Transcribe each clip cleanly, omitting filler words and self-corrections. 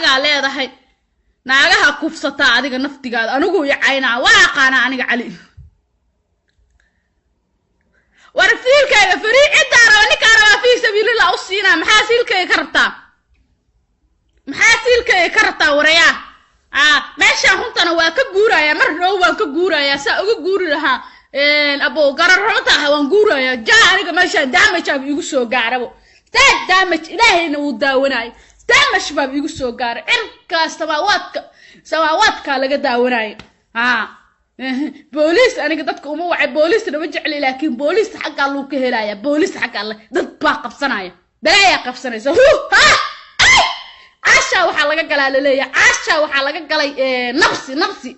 Naagaa leedahay, naagaha kufsataa adiga naftigaada. Anigu i caynaa, waa aqaanaa aniga Cali. War siilkayga free, ciddaa raba, ninkaa rabaa fii sabiilillah u siinaa. Maxaa siilkayga ka rabtaa? Maxaa siilkayga ka rabtaa? Warayaa, meeshaan runtana waa ka guurayaa, mar dhow waan ka guurayaa. Saa uga guuri lahaa abo gararroota ah, waan guurayaa. Jaa, aniga meeshaan damage aaba igu soo gaarabo, saa damage Ilaahayna wuu daawanaayo, damage baaba igu soo gaaray. Cirkaas samaawaadka, samaawaadkaa laga daawanayo. Ha, booliis aniga dadka uma wacay, booliisna ma jecli, laakiin booliis xaggaa luu ka helaya. Booliis xagga alle dad baa qabsanaya, balaayaa qabsanaysa. Hu ha, Caasha waxaa laga galaa laleeyahay, Caasha waxaa laga galay nabsi nabsi.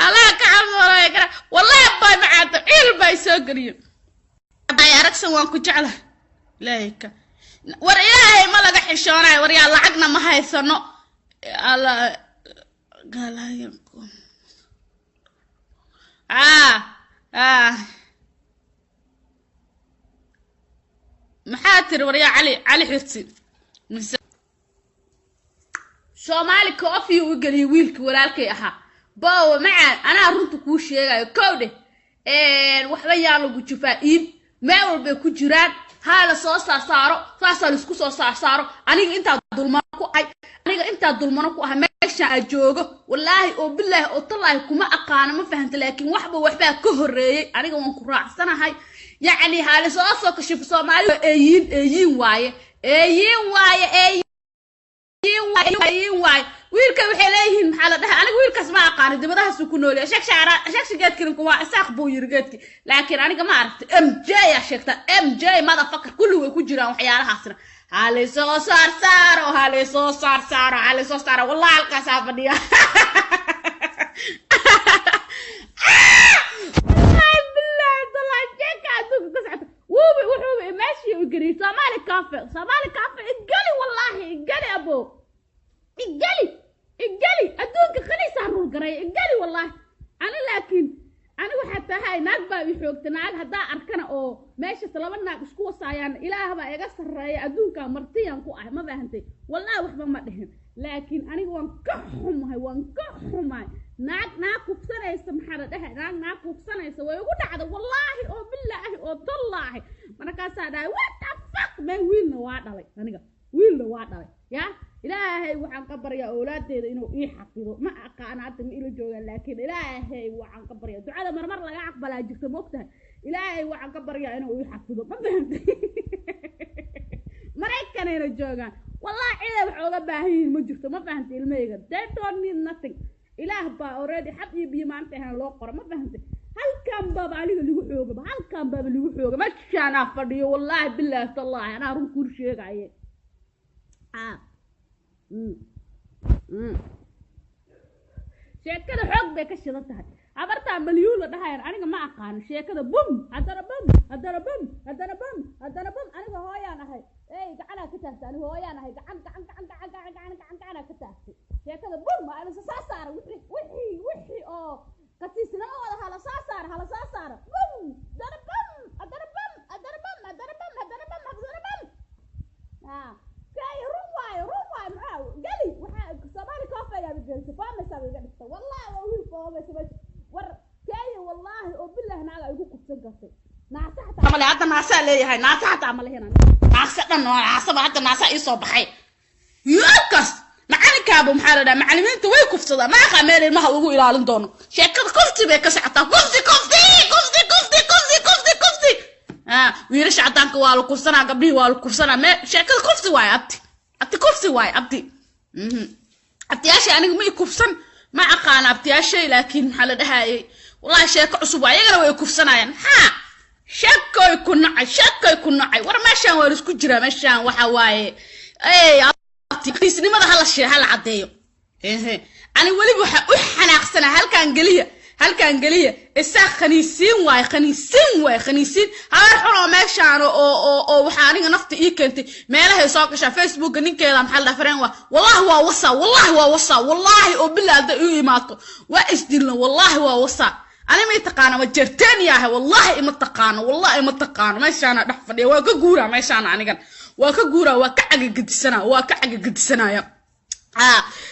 Allah ka cabsoonaya kara, wallahi baa macaanta ciil baa soo geliyo. Ay aragsan, waan ku jeclahay. Ilaahay ka war, Ilaahay ma laga xishoonayo? War yaa, lacagna ma haysano. Alla ah ah, maxaa tiri? Waryaa Cali, Cali Xirsi mise Soomaali coffee u geliyay wiilkii walaalkay ahaa. Bowa macaan, anaa runta kuu sheegayo. Kow dheh, waxba yaa lagu jufaa iib, meel walbay ku jiraan. Haa, la soo saarsaaro, saasaa laisku soo saarsaaro. Aniga intaa dulmano ku ahay, aniga intaa dulmano ku ahay meesha aa joogo, wallaahi oo bilaahi oo tallaahi kuma aqaano, ma fahanta? Laakiin waxba waxbaa ka horreeyey, aniga waan ku raacsanahay. Yacni haa, lasoo soo kashifo. Soomaalida eeyiin, eeyiin waaye, eeyiin waaye, eeyiin waaye. Wiilka waxay leeyihiin, maxaa la dhahay, aniga wiilkaas ma aqaano, dibadahaasuu ku noolyahay. Shag shagsha geedkina kuma isaaq buu yiri geedki, laakiin aniga ma aragta MJ yaa sheegta, MJ motherfucker, kulli way ku jiraan waxyaalahaasna. Ha laysoo saar saaro, ha laysoo saar saaro, ha laysoo saaro. Wallahi halkaasaa fadhiya, wuubi wuxuuba meeshii u geliyay Soomaali Cafe, Soomaali Cafe igeli, wallaahi igeli, abo igeli, igeli, adduunka khaniisaa rul garay, igeli wallaahi. Ani laakiin ani waxaa tahay naag baa i xoogta. Naag haddaa arkana oo meeshaas laba naag isku wasaayaan, Ilaah baa iga sarreeya, adduunka martiyan ku ah, ma fahantay? Wallaahi waxba ma dhihin, laakiin aniga waan ka xumahay, waan ka xumahay. Naag naag kufsanaysa, maxaa la dhahay, naag naag kufsanaysa way ugu dhacda, wallaahi oo bilaahi oo tallaahi. Markaasaa dhahay, what the fuck man. Wiilna waa dhalay, aniga wiilna waa dhalay. Ya Ilaahay waxaan ka baryaa awlaadeeda inuu ii xafido. Ma aqaana hadda ma ila joogaan, laakiin Ilaahay waxaan ka baryaa, ducada marmar laga aqbalaa jirta, ma ogtahay? Ilaahay waxaan ka baryaa inuu ii xafido, ma fahantay? Maraykanayna joogaan, wallahi ciday wax ooga baahan yihiin ma jirto, ma fahantay? Ilmahayga they don't need nothing. Ilaah baa already xab iyo biyo maanta ahaan loo qoro, ma fahantay? Halkan baaba aniga lagu xoogaba, halkan baaba lagu xooga, meeshaanaa fadhiyo, wallaahi bilaahi tallaahi, anaa run kuu sheegaye. Sheekada xoog bay ka shidan tahay. Habartaa malyuun la dhahayan aniga ma aqaano. Sheekada bum, haddana bum, haddana bum, haddana bum, haddana bum. Aniga hooyaan ahay, ey, gacanaa ka taagtay. Aniga hooyaan ahay, gacan gacan gacan gacan gacan gacan gacan gacanaa ka taagtay. Sheekada bum waa la soo saara, wixii wixii wixii oo khasiisnimadooda hala soo saara, hala soo saara. Bum, haddana bum, haddana bum, haddana bum, haddana bum, haddana bum, haddana bum. Kay run waayo, run waayo. Maxaa geli? Waxaa Soomaali Coffee ayaa gelisa, foomaysaa iga dhigta. Wallahi waa wiil foomaysa meesha. War kaya, wallaahi oo bilah, naaga igu kufsan kartay. Naasa xataa male hadda, naasaa leeyahay, naasa xataa ma lehina, naasa dhan oo naasaba hadda naasa ii soo baxay. Yoobkaas macalinkaaba, maxaa la dhaha, macalimiinta way kufsadaan. Ma aqaa meel ilmaha lagu ilaalin doono. Sheekada kufsi bay ka socotaa, kufsi, kufsi, kufsi, kufsi, kufsi, kufsi, kufsi. Wiilasha caddaanka waa la kufsanaa, gabdhihii waa la kufsanaa. Mee sheekada kufsi waaye, abti, abti, kufsi waaye, abti. Abtiyaashay aniga ma i kufsan, ma aqaana abtiyaashay, laakiin maxaa la dhahayay, wallahi sheeko cusub waa, iyagana way kufsanayaan. Maxaa sheekoy ku nacay, sheekoy ku nacay? War meeshaan waa laisku jiraa, meeshaan waxa waaye, ey, abti, kiisnimada hala shee, hala caddeeyo. Ehe, ani weliba waxa u xanaaqsanaa halkaan geliya, halkaan geliya, isaa khaniisiin waaye, khaniisiin waaye, khaniisiin. Habar xun oo meeshaan oo waxaa aniga nafta ii keentay, meelahay soo gashaa Facebooka ninkeeda, maxaa la dhaha, fareen waa, wallahi waa wasaa, wallahi waa wasaa, wallahi oo bilaa hadday ii imaato waa isdilna, wallahi waa wasaa. Ani may taqaana ma jerteen yahay? Wallahi ima taqaano, wallahi ima taqaano. Meeshaana dhex fadhiya, waa ka guuraa meeshaana, anigan waa ka guuraa, waa ka cagagedisanaa, waa ka cagagedisanaya.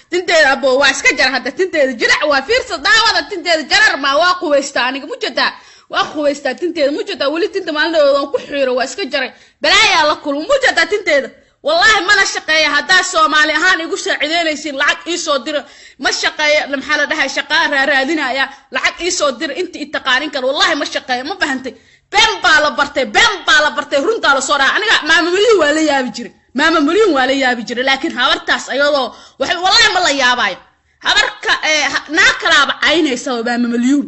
Tinteeda abo waa iska jara hadda, tinteeda jirac waa, fiirsa, daawada, tinteeda jarar maa, waa qubaystaa aniga, mujadaa, waa qubaystaa tinteeda, mujadaa. Weli tinta maalindhoodan ku xiiro, waa iska jaray, balaayaa la kulmo, mujadaa tinteeda. Wallaahi mana shaqeeya. Haddaa Soomaali ahaan igu saacideynaysiin, lacag iisoo dira. Ma shaqeeya, maxaa la dhahay, shaqaa raaraadinaya, lacag iisoo dira inta i taqaanin kara. Wallahi ma shaqeeya, ma fahantay? Been baa la bartay, been baa la bartay, runtaa la soo dhaha. Aniga Maama Milyuun waa la yaabi jiray, Maama Milyuun waa la yaabi jiray, laakiin habartaas ayadoo waxay, wallahi ma la yaabaayo. Habarka naa kalaaba caynaysaba Maama Milyuun,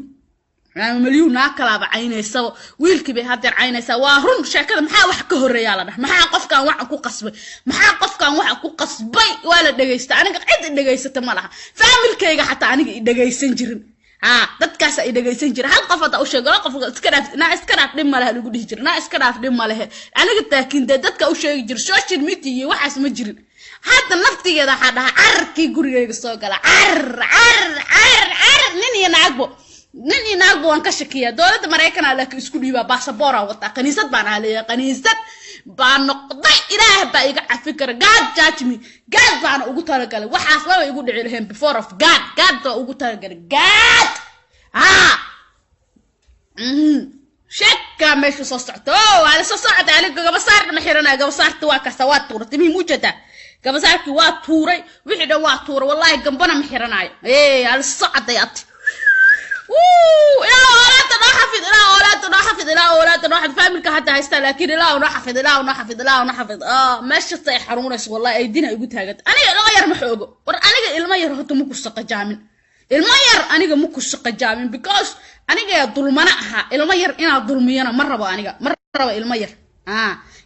Maama Milyuun naa kalaaba caynaysaba, wiilkii bay haddeer caynaysaa. Waa run sheekada. Maxaa wax ka horreeyaa la dhah? Maxaa qofkan waxa ku qasbay? Maxaa qofkan waxa ku qasbay? Waa la dhegaysta. Aniga cid i dhegaysata ma laha, faamilkayga xataa aniga i dhegaysan jirin. Ha, dadkaasa i dhegaysan jira. Hal qof hadda u sheego, laba qof, iska dhaaf, naa iska dhaaf, dhib ma lehe lagu dhihi jira, naa iska dhaaf, dhib ma lehe. Aniga taakiin dee dadka u sheegi jira, social media iyo waxaas ma jirin. Hadda naftigeeda waxaa dhahaa cararkii gurigayga soo gala, carar, carar, carar, carar. Nin iyo naagbo, nin iyo naagbo waan ka shakiyaa. Dowladda Maraykanaa laakiin isku dhiibaa, baasaboora wataa, kaniisad baan ahaa leeyahay, kaniisad baa noqday. Ilaah baa iga cafi kara. God judge me. God baana ugu talagalay, waxaas maba igu dhici lahayn before of God. God baa ugu talagalay, God. Ha, sheeka meesha soo socta o waa la soo socda. Aniga gabasaarna ma xiranaya, gabasaarta waa kasta, waa tuuray timihii, mujadaa, gabasaarkii waa tuuray, wixii dhan waa tuuray. Wallahi gambana ma xiranaayo. Ee ala soo caday abti. Ilaa oolaada noo xafid, ilaa oolaada noo xafid, ilaa oolaada noo xafid. Faamilka hadda haystaa, laakiin ilaa noo xafid, ilaa noo xafid, ilaa noo xafid. Meeshasta ay xanuunayso, wallahi ay dina igu taaganta. Aniga ilmo yar ma xoogo. War aniga ilmo yar horta ma ku shaqo jaamin, ilmo yar aniga ma ku shaqo jaamin, because aniga dulmana ahaa. Ilmo yar inaad dulmiyana ma rabo, aniga ma rabo ilmo yar.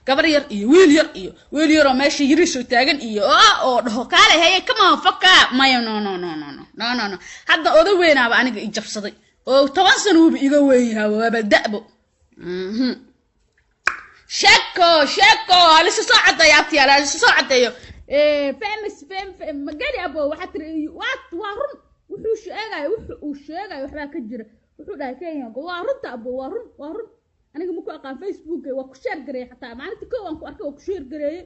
Gabar yar iyo wiil yar iyo wiil yaroo meesha yiriisoo taagan iyo oo dhaho kaale, heye, come on, faka, maya, no, no, no, no, no, no, no, no. Hadda oda weynaaba aniga i jabsaday oo 10 sano uuba iga weyn yahaa, waaba da'bo. Sheeko, sheeko halisa soo caddeeyo abtiyaal, halisa soo caddeeyo. Famous fam magani abo, waxaa tiri waa run wuxuu sheegayo, wuxu uu sheegayo waxbaa ka jira. Wuxuu dhahay Kenya waa runta abo, waa run, waa run. Aniga maku aqaan Facebook, waa ku share gareeyay xataa maalinta kow aan ku arkay, waa ku share gareeyay.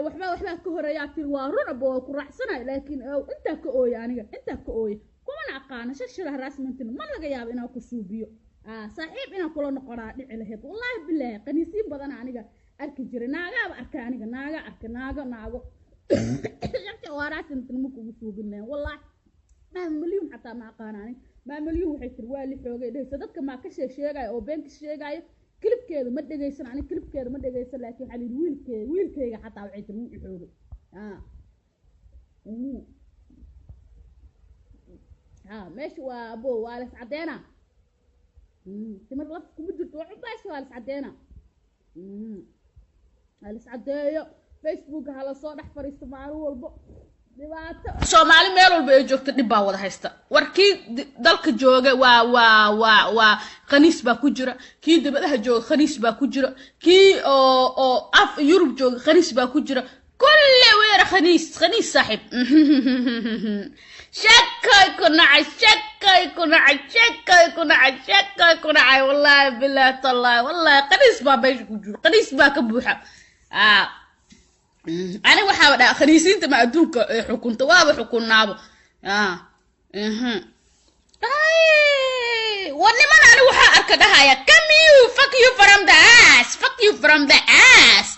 Waxbaa ka horeeyaa tiri, waa run abo, waa ku raacsanayo, laakiin intaa ka ooya, aniga intaa ka ooya, kumana aqaano shashila harassmentina ma laga yaabo inaan ku suubiyo, saaxiib inaan kula noqonaa dhici lahayd. Wallaahi bilaahi qaniisiin badan aniga arki jiray, naagaaba arkay, aniga naaga arkay, naago, naago harassmentina ma kugu suubin lahayn. Wallaahi Maama Milyuun xataa ma aqaana aniga. Maama Milyuun waxay tiri waa li xoogay dhehaysa, dadka maa ka sheegaayo oo been ka sheegaayo. Clipkeeda ma dhegaysan, aniga clipkeeda ma dhegaysan, laakiin waxaa la yidhi wiilkeyga xataa waxay tiri wuu i xoogay. Ha, meesha waa abo, waa las caddeena, timir laf kuma jirto, waa meesha waa las caddeena, waa las caddeeyo. Facebook ha la soo dhex fariisto maalin walbo, dhibaato Soomaali meel walba ay joogto dhib baa wada haysta. War kii dalka jooga waa khaniis baa ku jira, kii dabadaha jooga khaniis baa ku jira, kii oo af Yurub jooga khaniis baa ku jira. Kulle weer khaniis, khaniis saaxiib. Shakay ku nacay, shakay ku nacay, shakay ku nacay, shakay ku nacay. Wallaahi bilaahi tallaahi, wallaahi khaniis baa meesha ku jira, khaniis baa ka buuxa. Ani waxaaba dhaha khaniisiinta ma adduunka xukunta, waaba xukunaabo. War niman, ani waxaa arka dhahaya, "Come you, fuck you from the ass, fuck you from the ass."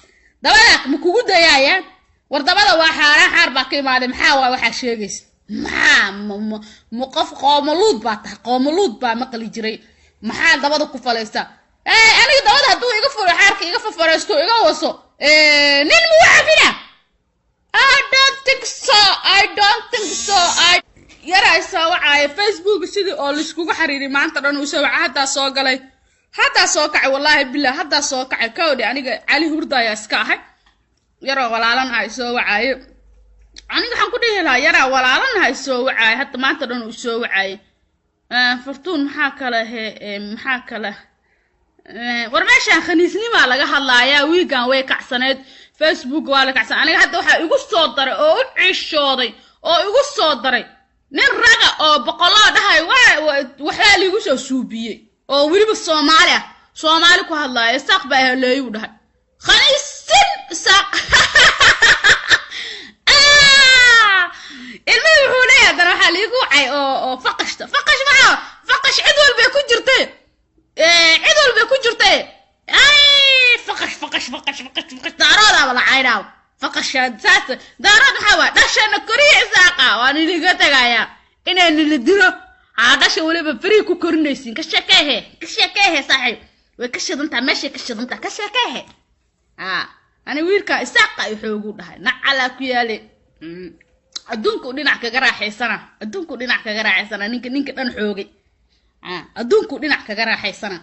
Dabada ma kugu dayaayaan? War dabada waa xaaraan, xaar baa ka imaaday. Maxaa waa waxaa sheegaysa? Maxaa ma qof qoomaluud baa tahay? Qoomaluud baa maqli jiray. Maxaa dabada ku falaysaa? Aniga dabada hadduu iga furo, xaarka iga fafaraysto, iga waso, nin muu cafina? I don't think so, I don't think so. I yaraa soo wacaayo Facebook sidii oo laiskugu xariiriy maanta dhan uu soo waca. Haddaa soo galay, haddaa soo kacay, wallaahi billah haddaa soo kacay. Kawdhi aniga Cali hurda ayaa iska ahay. Yaroo walaalanahay soo wacaayo. Aniga waxaan ku dhihi lahaa yaraa walaalanahay soo wacaayo, hadda maanta dhan uu soo wacaayo. Fartuun, maxaa kale he? Maxaa kale? War meeshaan khaniisnimaa laga hadlaayaa. Wiigan way kacsaneed, Facebook waa la kacsan. Aniga hadda waxaa igu soo daray oo u cishooday oo igu soo daray Nin raga oo boqolaa dhahay waxbaa liigu soo suubiyey oo weliba Soomaali ah, Soomaali ku hadlaaya, Isaaq baa haleeyuu dhahay. Khaniisin Isaaq ilmihii wuxuu leeyahay. Haddana waxaa liigu wacay oo faqashta. Faqash maxaa? Faqash cid walbay ku jirtay, cid walbay ku jirtay. Ay, faqash, faqash, faqash, faqash, faqash. Daaroodaaba la caydhaaw faqash saas. Daarood maxaa waa? Dhashana koriya Isaaqa waa niliga tagayaa inay nila dilo. Haa, dhasha weliba free ku korinaysiin. Ka sheekeehe, ka sheekeehe saaxiib, way ka shidantaa, meeshay ka shidantaa, ka sheekeehe. Haa, ani wiilka Isaaqa ay xoogu dhahay nacalaa ku yaale. Adduunku dhinac kaga raaxaysana, adduunku dhinac kaga raaxaysana. Ninka dhan xoogay adduunku dhinac kaga raaxaysana.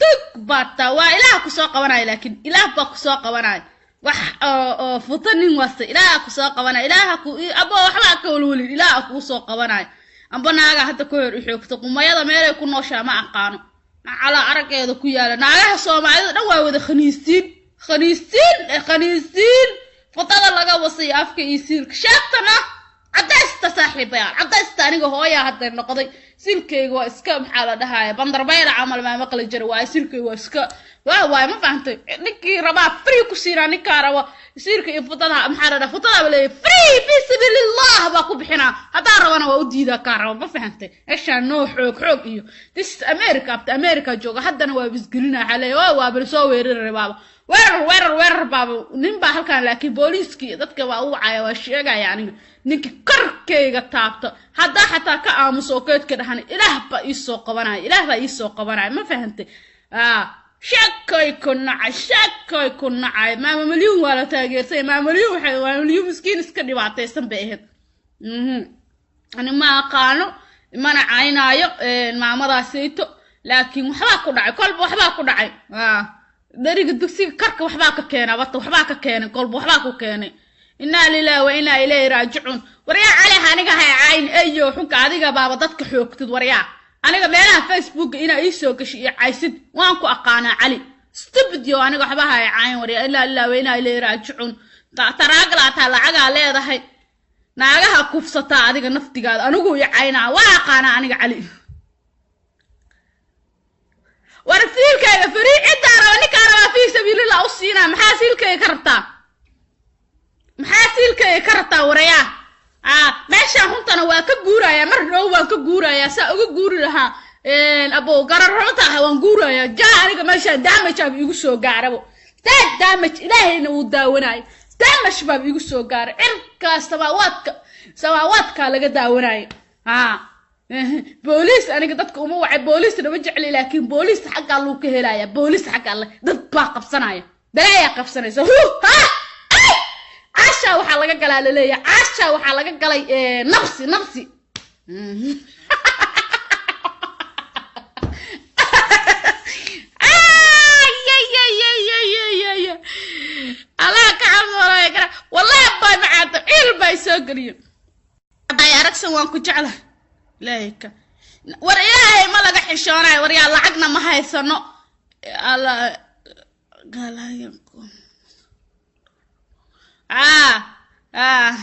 Tug baata waa Ilaah kusoo qabanaya, laakiin Ilaah baa kusoo qabanaya. Wax oo futa nin wasta Ilaah kusoo qabanaya. Ilaaha ku abo waxbaa ka walwalin, Ilaah kuu soo qabanaya. Amba naaga hadda ka hor i xoogta qumayada meelay ku nooshaa ma aqaano, nacala araggeeda ku yaala. Naagaha Soomaalida dhan waa wada khaniisiin, khaniisiin, khaniisiin. Futada laga wasay afka iyo siilka sheegtana cadaysta saaxiibayaal, cadaysta. Aniga hooyaa hadda noqday, silkayga waa iska, maxaa la dhahaya, bandarbayla camal maa maqli jira waaye. Silkayga waa iska waa waay, ma fahantay? Ninkii rabaa free ku siinaa, ninkaa rabo siilka iyo futada, maxaa la dhaha, futadaaba leeyahay free fi sabiilillah baa ku bixinaa. Haddaa rabana waa u diidaa kaa rabo, ma fahantay? Meeshaan noo xoog xoog iyo this is America, abta America jooga. Haddana waa isgelina, waxaa leeyahay waa waaba soo weerari baaba, weerar, weerar, weerar baaba nin baa halkan. Laakiin booliiskii dadka waa u wacaya, waa sheegaya aniga ninka korkayga taabto, haddaa xataa ka aamuso oo keedka dhahan, Ilaah baa iisoo qabanaya, Ilaah baa iisoo qabanaya, ma fahantay? Sheekoy ku nacay, sheekoy ku nacay. Maama Malyuun waa la taageersay. Maama Malyuun waxay, maama Malyuun miskiin iska dhibaataysan bay ahayd. Ani ma aqaano mana caynaayo maamadaasayto, laakiin waxbaa ku dhacay kolba, waxbaa ku dhacay dheriga dugsiga karka, waxbaa ka keenay bata, waxbaa ka keenay kolba, waxbaa ku keenay. Innaa lilahi wa innaa ilayhi raajicuun. Waryaa Cali, aniga hay cayn eyo xunka, adiga baaba dadka xoogtid. Waryaa, aniga meelaha Facebooka inaa ii soo gashay iyo caysid waan ku aqaanaa. Cali stupid yo, aniga waxba hay cayn. Waryaa, innaa lilahi wa innaa ilayhi raajicuun. Taraaglaataa lacagaa leedahay, naagaha kufsataa adiga naftigaada, anigu i caynaa waa aqaanaa aniga Cali. War siilkayga free ciddaa raba, ninkaa rabaa fii sabiilillah u siinaa. Maxaa siilkayga ka rabtaa? Maxaa siilkayga ka rabtaa? Warayaa, meeshaan runtana waa ka guurayaa, mar dhow waan ka guurayaa. Saa uga guuri lahaa abo gararrota ah, waan guurayaa jaa. Aniga meeshaan damage aaba igu soo gaarabo, daa damage Ilaahayna wuu daawanayo, damage baaba igu soo gaaray. Cirkaas samaawaadka, samaawaadkaa laga daawanayo. Ha, booliis aniga dadka uma wacay, booliisna ma jecli, laakiin booliis xaggaa luu ka helaya, booliis xaggaa le dad baa qabsanaya, balaayaa qabsanaysa. Hu ha, Caasha waxaa laga galaa laleeyahay, Caasha waxaa laga galay nabsi, nabsi. Allah ka cabsoonaya kara, wallahi baa macaanta ciil baa soo geliyo. Ay aragsan, waan ku jeclahay. Ilaahay ka war, Ilaahay ma laga xishoonayo? War yaa, lacagna ma haysano. Alla ah ah.